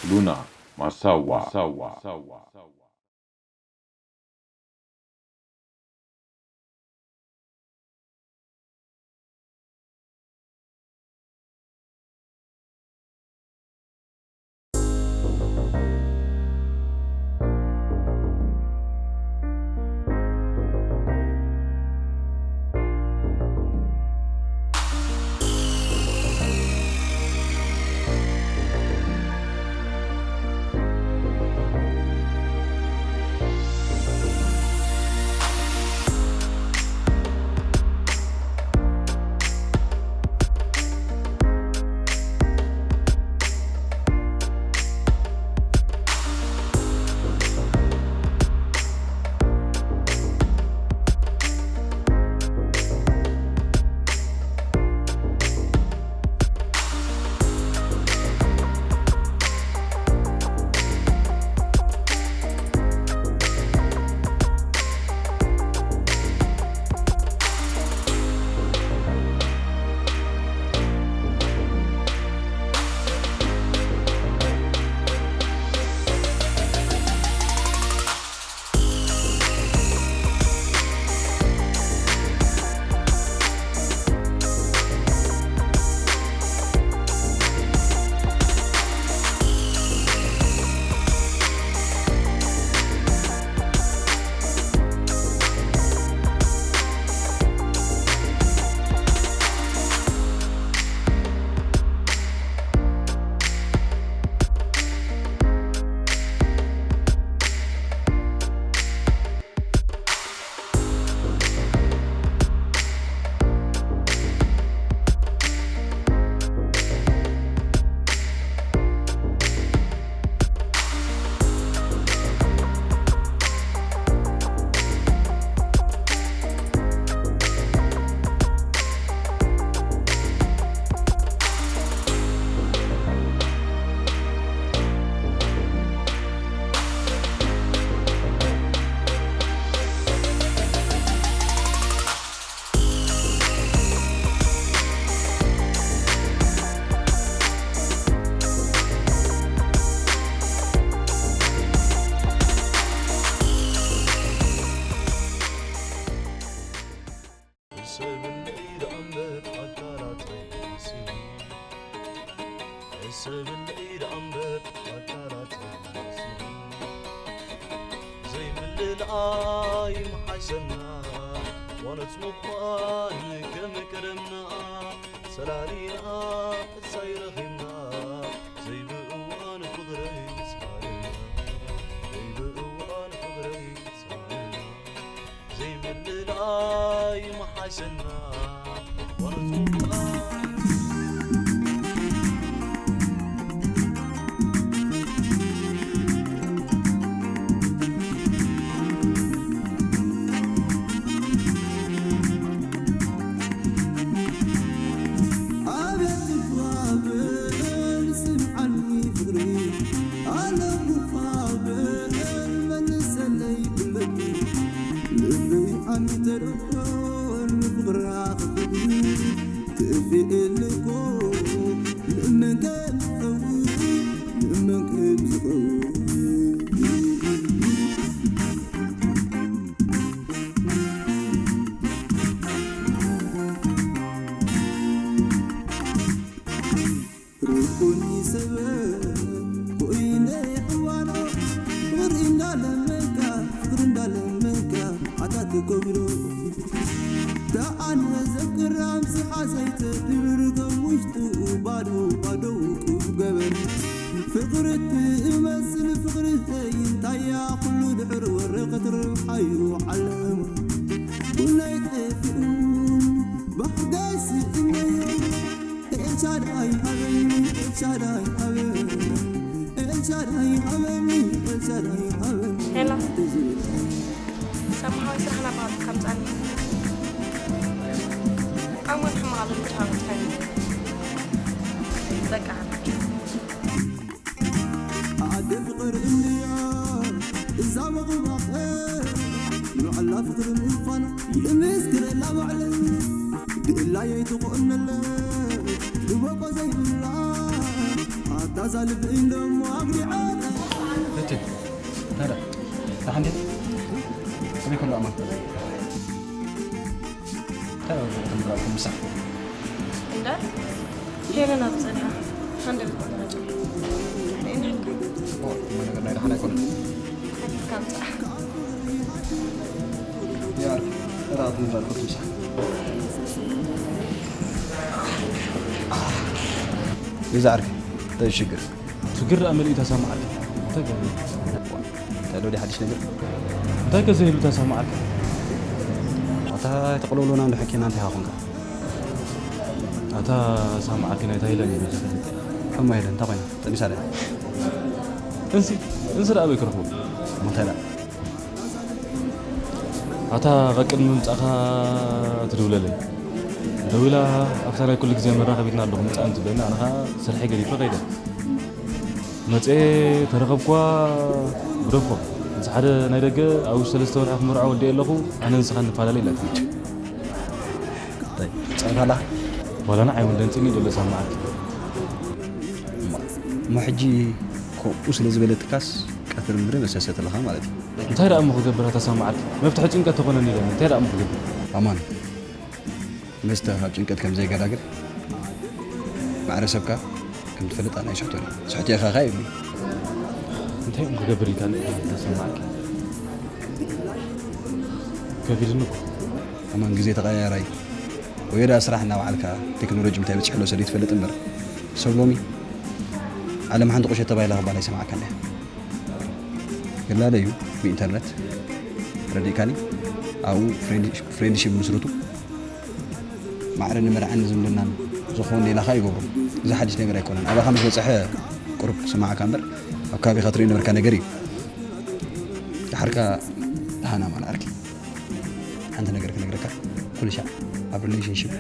ሉና ማሳዋ። ሕሰብለይ ደኣ እምበር ኣካላተይ ስኒ፣ ሕሰብለይ ደኣ እምበር ኣካላተይ ስኒ። ዘይምልላይ ምሓሸና፣ ዋኖት ምዃን ከም ቀደምና፣ ሰላሊና እሳይ ረኺብና፣ ዘይብእዋን ፍቕረይ ዝሃበና፣ ዘይብእዋን ፍቕረይ ዝሃበና። ዘይምልላይ ምሓሸና፣ ዋኖት ምዃን። ኣቤት እኳ በል ስምዓኒ ፍቕሪ፣ ኣለኹ እኳ በል መልሰለይ ብልቢ። ልበይ ኣሚተልኮ ንፍቕራ ክፍሊ፣ ክእፍእልኮ ንእመን ከም ዝኸውን፣ ንእመን ከም ዝኸውን። ርቁኒ ሰበ ኮይነ ሕዋኖ፣ ፍቕሪ እንዳለመንካ፣ ፍቕሪ እንዳለመንካ፣ ኣታ ተኮቢዶ። ደኣ ንዘፍቅራ ምስሓ ዘይተድብር፣ ከም ውሽጡ ባዶ፣ ባዶ ውቁብ ገበር። ፍቕሪ ትመስል ፍቕሪ ዘይንታያ፣ ኩሉ ድሕሪ ወረቐት ረብሓዩ ዓለማ። ኩለይ ጠፊኡ፣ ባህገይ ስእነዮ። ኤልሻዳይ ሃበኒ፣ ኤልሻዳይ ሃበኒ፣ ኤልሻዳይ ሃበኒ፣ ኤልሻዳይ ሃበኒ። ሄሎ። ሰማሃዊ ስራሕና ባህል ከምጻኒ። ኣሞን ሕማቕ ኣሎ ንቻው እንታይ? በቃ። ኣደ ፍቕር እንድያ እዛ መቑባቕ፣ ንባዕላ ፍቕሪ ምዃና ይምስክረላ ባዕለይ። ድእላ ኣይትኾነለ ዝበቆ ዘይብላ ኣታ ዛልብእን ደሞ ኣግዲዐ እቲ ታዲያ ደሓን ድዩ? ከመይ ከሎ ኣማን? እንታይ ወገን ትምራኩም ምሳሕ? እንዳ ሄለን ኣብ ጸኒሓ ሃንደበት ተፈራጨ። ኦ፣ እሞ ነገር ናይ ደሓን ኣይኮነን። ሓቢርካ ምጻእ። ያር፣ እራት ንብላ፣ ቁርሲ ምሳሕ። ገዛ ዓርኪ፣ እንታይ ሽግር? ሽግር ደኣ መሊኡ ተሰማዓልኪ። እንታይ ገለ? እንታይ ዶ ሓድሽ ነገር? እንታይ ከ ዘይህሉ ተሰማዓልኪ? ኣታ ተቕለውሎና እንዶ ሓኪና እንታይ ሃኹንካ? ኣታ ሳማዓልኪ ናይ ታይላንድ እዩ ዝፈልጥ። እሞ ሄለን እንታይ ኮይና? ጠሚሳ ድያ? እንሲ፣ እንሲ ደኣ ኣበይ ክረኽቦ? እሞ እንታይ ደኣ? ኣታ ቀቅድሚ ምምጻእካ ትድውለለይ። ደዊላ ኣብታ ናይ ኩሉ ግዜ መራኸቢትና ኣለኹ ምጻእ እንትብለኒ ኣነ ኸኣ ስርሐይ ገዲፈ ከይደ። መጽኤ ተረኸብኳ ግደፎ። ምስ ሓደ ናይ ደገ ኣብ ውሽጢ ሰለስተ ወርሒ ክምርዖ ወዲኤ ኣለኹ፣ ኣነ ንስኻ ንፈላለ ኢላትኒ። እንታይ? ጸንፋላ? ዋላ ንዓይ እውን ደንጺኒ ዘሎ ሳማዓልኪ። እሞ ሕጂ ከምኡ ስለ ዝበለትካስ ቀትሪ ምድሪ መሰሰት ኣለኻ ማለት እዩ። እንታይ ደኣ እሞ ክገብር ኣታ ሳማዓልኪ? መፍትሒ ጭንቀት ተኾነኒ ኢለኒ። እንታይ ደኣ እሞ ክገብር? ኣማን፣ መስተ ካብ ጭንቀት ከም ዘይገላግል ማዕረ ሰብካ ከም ትፈልጥ ኣነ ኣይስሕቶን እየ። ስሕቶ ኢኻ ኸኣ ይብሊ። እንታይ እሞ ክገብር ኢልካ ንእካ ተሰማዓልኪ? ከቢድኒ እኮ። ኣማን፣ ግዜ ተቐያያራይ። ወዮ ደኣ ስራሕ እናበዓልካ ቴክኖሎጂ እንታይ በጺሑ ኣሎ ሰብ ይትፈልጥ እምበር። ሰብ ሎሚ ዓለም ሓንቲ ቁሸት ተባሂላ ክባል ኣይሰማዕካን እያ። ይላለዩ ብኢንተርነት ረዲእካኒ ኣብኡ ፍሬንድ-፣ ፍሬንድሺፕ ምስርቱ። ማዕረ ንመርዓን ዝምድናን ዝኾን ሌላኻ ይገብሩ። እዚ ሓድሽ ነገር ኣይኮነን። ኣባኻ ምስ በጽሐ ቁሩብ ክስማዓካ እምበር ኣብ ከባቢኻ ትሪኦ ነበርካ ነገር እዩ። ደሓርካ ደሓን ኣማን ዓርኪ። ሓንቲ ነገር ክነግረካ፣ ኩሉ ሻዕ ኣብ ሪሌሽንሺፕ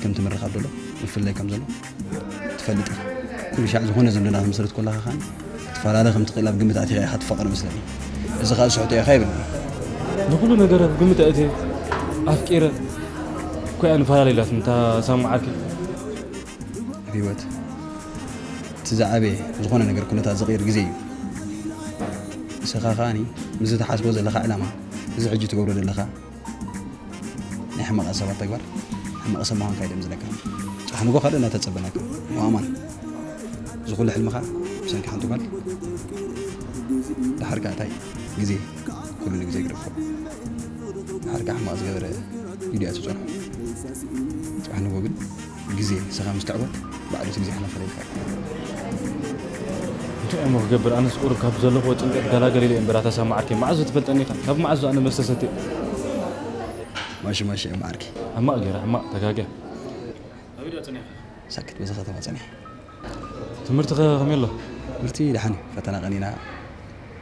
ከም ትምርኻብ ዘሎ፣ ምፍልላይ ከም ዘሎ ትፈልጥ ኢኻ። ኩሉ ሻዕ ዝኾነ ዝምድና ክትምስርት ከለኻ ኸኣ ክትፈላለ ከም ትኽእል ኣብ ግምት ኣቲኻ ኢኻ ትፋቐር መስለኒ። እዚ ኸኣ ስሕቶ ኢኻ ይብለኒ። ንኹሉ ነገር ኣብ ግምት ኣእትየ ኣፍቂረ እኮ እያ ንፈላለ ኢላትኒ እታ ሳሙ ዓርኪ። ኣብ ህይወት እቲ ዝዓበየ ዝኾነ ነገር ኩነታት ዝቕይር ግዜ እዩ። ንስኻ ኸኣኒ ምስዚ ትሓስቦ ዘለኻ ዕላማ፣ እዚ ሕጂ ትገብሮ ዘለኻ ናይ ሕማቓት ሰባት ተግባር፣ ሕማቕ ሰብ ምዃንካ እዩ ደምዝለካ። ጽባሕ ንግሆ ካልእ እናተጸበናካ። ወኣማን፣ እዚ ኩሉ ሕልምኻ ብሰንኪ ሓንቲ ጓል። ደሓር ከኣ እንታይ? ግዜ፣ ኩሉ ንግዜ ግደፎ። ደሓር ከኣ ሕማቕ ዝገበረ ኢዱ እያ ትጸንሖ። ጽባሕ ንግሆ ግን ግዜ ንስኻ ምስ ትዕወት፣ ባዕሉ እቲ ግዜ ሓለፈለልካ እዩ። እንታይ እሞ ክገብር? ኣነስ ቁሩብ ካብ ዘለኽዎ ጭንቀት ገላገል ኢለ እየ እምበር፣ ኣታ ሳሙ ዓርከይ፣ መዓዝ ትፈልጠኒ ኢኻ? ካብ መዓዝ ኣነ መስተ ሰትየ? ማሺ፣ ማሺ፣ እሞ ዓርከይ። ሕማቕ ገይረ፣ ሕማቕ ተጋግየ። ኣበይ ደኣ ጸኒሕካ? ሳክት በዛ ከተማ ጸኒሐ። ትምህርቲ ከ ከመይ ኣሎ? ትምህርቲ ደሓን እዩ። ፈተና ቀኒና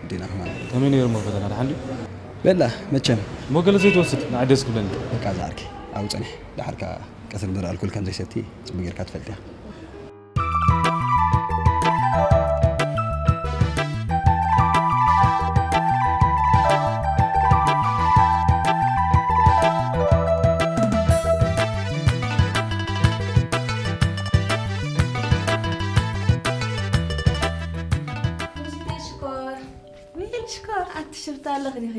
ዲና ከማን። ከመይ ነይሩ እሞ ፈተና? ደሓን ድዩ? በላ፣ መቸም። እሞ ገለ ዘይትወስድ? ንዓይ ደስ ክብለኒ። በቃ፣ እዛ ዓርከይ፣ ኣብኡ ጸኒሐ። ደሓር ከኣ ቀትሪ ምድሪ ኣልኮል ከም ዘይሰቲ ጽቡቕ ጌርካ ትፈልጥ ኢኻ። ሙዚቃ ሽኮር። ዊል ሽኮር፣ ኣቲ ሽፍታ ኣለኺ ዲኺ?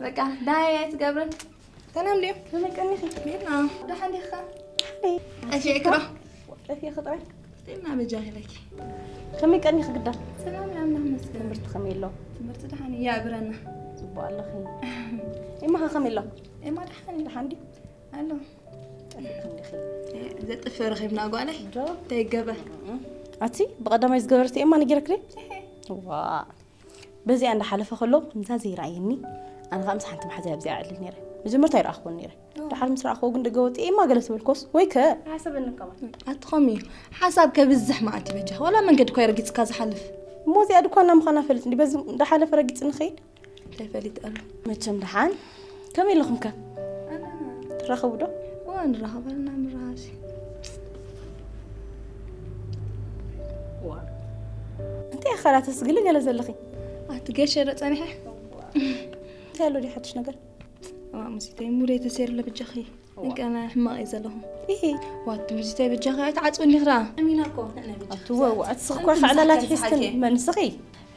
በቃ፣ ዳሃይ ኣይትገብርን? ሰላም ድዩ? ከመይ ቀኒኺ? ቤትና። ደሓን ዲኻ? ደሓን። ጠፊእኪ ዶ? ጠፊእኪ ጥራይ? ጤና በጃኺ ኢለኪ። ከመይ ቀኒኺ ግዳ? ሰላም ኢና፣ ኣምላኽ ይመስገን። ትምህርቲ ከመይ ኣሎ? ትምህርቲ ደሓን እዩ፣ ይኣብረና። ጽቡቕ ኣለኺ። ኤማ ኸ ከመይ ኣሎ? ኤማ ደሓን እዩ። ደሓን ድዩ? ኣሎ። ጠፊእኺ እንዲኺ። እ፣ ዘጥፍእ ረኺብና ጓለይ። ዶ? እንታይ ይገበር? ኣቲ ብቐዳማይ ዝገበርቲ ኤማ ነጊረኪ ድየ? እሄ። ዋ። በዚኣ እንዳሓለፈ ከሎ ከምዛ ዘይረኣየኒ፣ ኣነ ኸኣ ምስ ሓንቲ መሓዛይ ኣብዚኣ እዕልል ነይረ። መጀመርታ ኣይረኣኽዎን ነይረ። ኦ። ደሓር ምስ ረኣኽዎ ግን ደገ ወጺኤ፣ "ኤማ" ገለ ተበልኩስ፣ ወይ ከ ሓሰበኒ ከማን። ኣቲ ኸምኡ እዩ። ሓሳብ ከብዝሕ መዓት ይበጃ። ዋላ መንገዲ እኳ እዩ ረጊጽካ ዝሓልፍ። እሞ እዚኣ ድኳና ምዃና ፈልጥ እንዲ፣ በዚ እንዳሓለፈ ረጊጽ ንኸይድ? እንታይ ፈሊጥ ኣሎ? መቸም ደሓን። ከመይ ኣለኹም ከ? ኣለና። ትራኸቡ ዶ? እዋ፣ ንራኸብ ኣለና፣ ንራኸብ። ዋ። እንታይ ኢኻ ኸላተስ ግል ገለ ዘለኺ? ኣቲ ገሸ ዶ ጸኒሐ? እንታይ ኣሎ ድዩ ሓድሽ ነገር? እዋ፣ ሙዚተይ ሙደይ ተሰይርለ ብጃኺ። እንቀና ሕማቕ እዩ ዘለኹ። ኢሂ። ዋት ትምህርቲ እንታይ በጃኻ ኣይትዓጽውኒ ኽራ። ኣሚና እኮ ንዕና በጃኻ። ኣትወ፣ ዋት ስኽ እኮ ሓላላት ሒዝክን። መን ስኺ?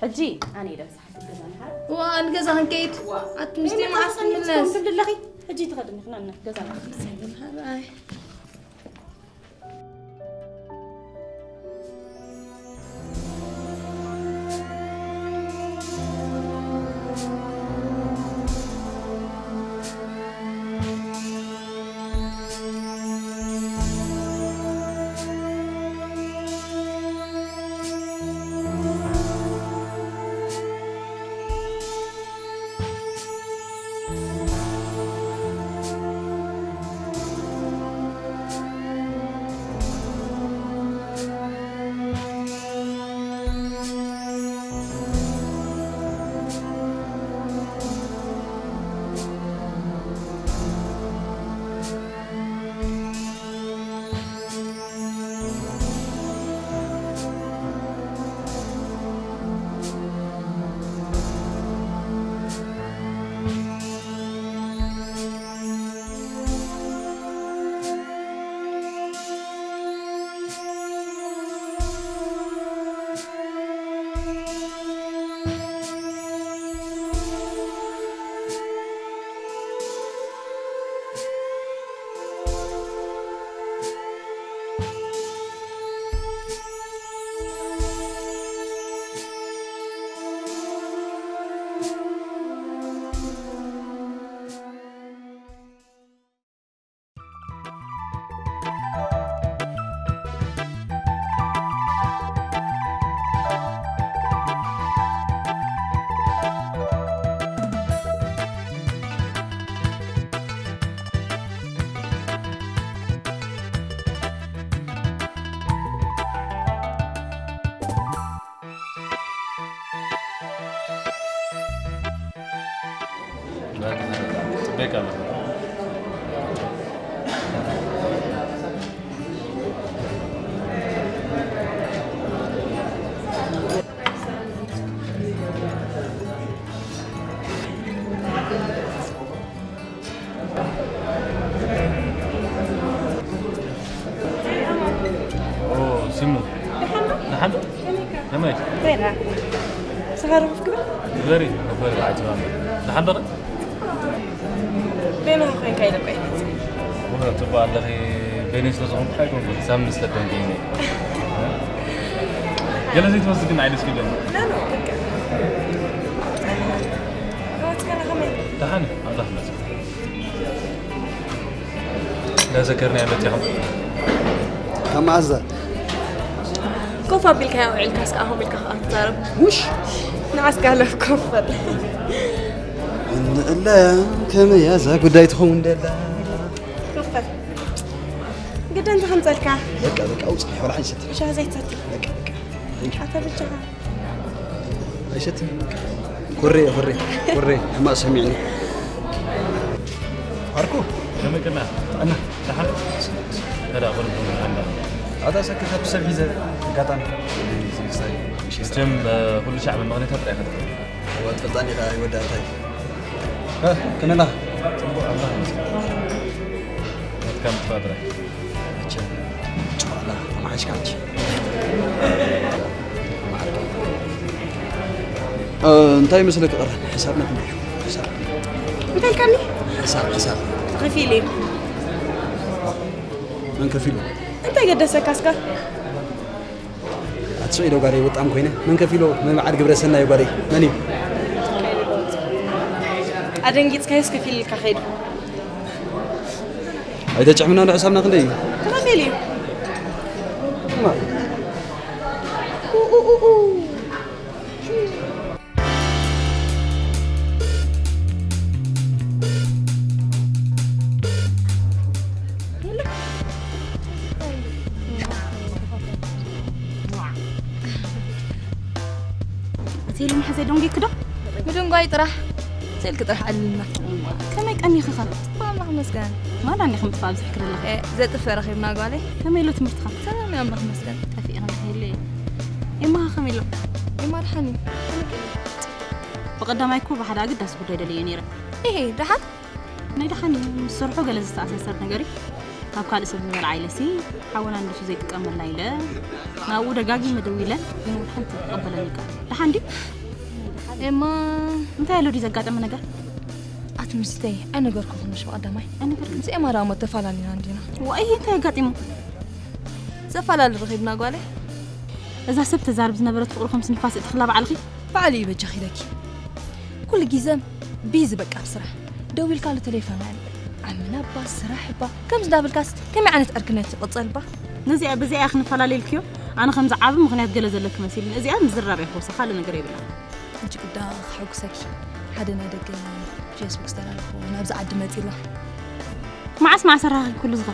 ሕጂ ኣነ እየ ደምስሓ ገዛ ንሓር። ዋ፣ ንገዛ ክንከይድ። ዋ። ኣት ትምህርቲ መዓስ ክንምለስ? ትብሊ ኣለኺ? ሕጂ ትኸድኒ፣ ና፣ ና፣ ገዛ ንሓር። ኣይ። ጽበየካ ኣለኹ። ኦ፣ ሲሙ። ደሓን ዶ? ደሓን ዶ? ከመይካ? ከመይ? ኮይና። ሰሃሩ ክፍክር? ግበሪ፣ ግበሪ፣ ዓጅባ። ደሓን ዶ? በይኑ ኮይንካ ኢለ እኮ እየ። እውነት፣ ጽቡቕ ኣለኺ። በይነይ ስለ ዝኾንኩ ኣይኮንኩን፣ ሳሚ ምስ ተደንገይኒ። ገለ ዘይትወስድ ግን ዓይነስ ክብለኒ። ላ፣ ላ፣ በቃ። ኣሕዋትካ ከመይ? ደሓን፣ ኣምላኽ ይመስገን። እናዘከርና መፂኹም። ካብ መኣዛ? ኮፍ ኣቢልካ ውዒልካ እስከ ኣኹም ኢልካ ከኣ ትዛረብ። ውሽ! ንዓስ ጋለፍ ኮፍ በል። እንእለ ከመይ እያ እዛ ጉዳይ ትኸውን ደላ? ኮፍ በል። ግደ እንተ ከምፀልካ። በቃ፣ በቃ፣ ውፅእ፣ ወላ ሓንቲ ሰቲ። ሻሂ ዘይትሰቲ። በቃ፣ በቃ። ኣታ ብቻኻ። ኣይሰትን። ኮሬ፣ ኮሬ፣ ኮሬ፣ ሕማቕ ሰሚዕኒ። ዓርኩ፣ ከመይ ቀና? ጥዕና? ደሓን? ከዳ፣ ኮነ፣ ኮነ፣ ሓንዳ። ኣታ ሰክት፣ ካብ ሰብ ሒዘ፣ ኣጋጣሚ። መቸም፣ እ፣ ኩሉ ሻዕ መመቕኔታ ጥራይ ኢኻ ትፈልጥ። እወ፣ ትፈልጣኒ ኢኻ፣ ይወዳእታይ። እ፣ ከመይ ኣለኻ? ጽቡቕ፣ ኣምላኽ ይመስገን። ናትካ ምጥፋእ ጥራይ። መቸም፣ ጨዋላ፣ ተማሓሽካ ኣንቺ። እ፣ እንታይ ይመስለክ ቀረ? ሕሳብና ክንደይ እዩ? ሕሳብ። እንታይ ኢልካኒ? ሕሳብ፣ ሕሳብ። ተኸፊሉ እዩ። መን ከፊሉ? እንታይ ገደሰካ እስከ? ኣትስዒ ዶ ጓለይ፣ ወጣም ኮይነ። መን ከፊሎ? መን በዓል ግብረ ሰናይ ጓለይ? መን እዩ? ኣደንጊጽካዮስ ከፊልልካ ከይዱ። ኣይተጨሕምና ዶ ሕሳብና ክንደይ እዩ? ተኸፊሉ እዩ። እማ። ኡ፣ ኡ፣ ኡ፣ ኡ። ኣቲ ኢሉ መሓዘ ደንጊክ ዶ? ምድንጓይ ጥራሕ። ስልኪ ጥራሕ ኣልና። ከመይ ቀኒኺ ኸ? ጽቡቕ ኣምላኽ ይመስገን። ማን ኣኒኺ ምጥፋእ ኣብዚሕኪ ዘለኺ? እ፣ ዘጥፍእ ረኺብና ጓለይ። ከመይ ኢሉ ትምህርትኻ? ሰላም እዩ ኣምላኽ ይመስገን። ጠፊእኺ እንድሕር ኢሉ። ኤማኻ ከመይ ኣሎ? ኤማ ደሓን እዩ። ከመይ ቀኒኺ? ብቐዳማይ እኮ ብሓደ ኣገዳሲ ጉዳይ ደልየ ነይረ። ኢሂ፣ ደሓን? ናይ ደሓን እዩ፣ ምስ ስርሑ ገለ ዝተኣሳሰር ነገር እዩ። ካብ ካልእ ሰብ ዝበልዓ ኢለሲ ሓወና ንሱ ዘይጥቀመላ ኢለ ናብኡ ደጋጊመ ደዊለ፣ ግን ወላ ሓንቲ ክቕበለኒ ይቀር። ደሓን ድዩ? ኤማ፣ እንታይ ኣሎ ድዩ ዘጋጠመ ነገር? ኣቲ ምስተይ ኣይነገርኩኽንሽ ብቐዳማይ? ኣይነገርክን። ምስ ኤማ ደኣ እሞ ተፈላለና እንዲና። ዋይ፣ እንታይ ኣጋጢሙ? ዘፈላለ ረኺብና ጓለይ። እዛ ሰብ ተዛርብ ዝነበረት ፍቕሪ ከምሲ ንፋስ እትኽላ ባዕልኺ? ባዕሉ እዩ በጃኺ ኢለኪ። ኩሉ ግዜ ቢዚ በቃ ብስራሕ። ደው ኢልካሉ ተሌፎን ኣልዕል። ዓምና እባ ስራሕ እባ ከምዚ እንዳበልካስ ከመይ ዓይነት ዕርክነት ይቕጸል እባ? ነዚኣ በዚኣ ክንፈላለ ኢልክዮ? ኣነ ከምዚ ዓቢ ምኽንያት ገለ ዘለኪ መሲልኒ። እዚኣ ምዝራብ እያ ክወስኻ ካልእ ነገር የብላን። ሕጂ ግዳ ክሕጉሰኪ ሓደ ናይ ደገ ፌስቡክ ዝተላልፎ ናብዚ ዓዲ መጺላ። መዓስ መዓስ ኣራኺ ኩሉ ዝኸ?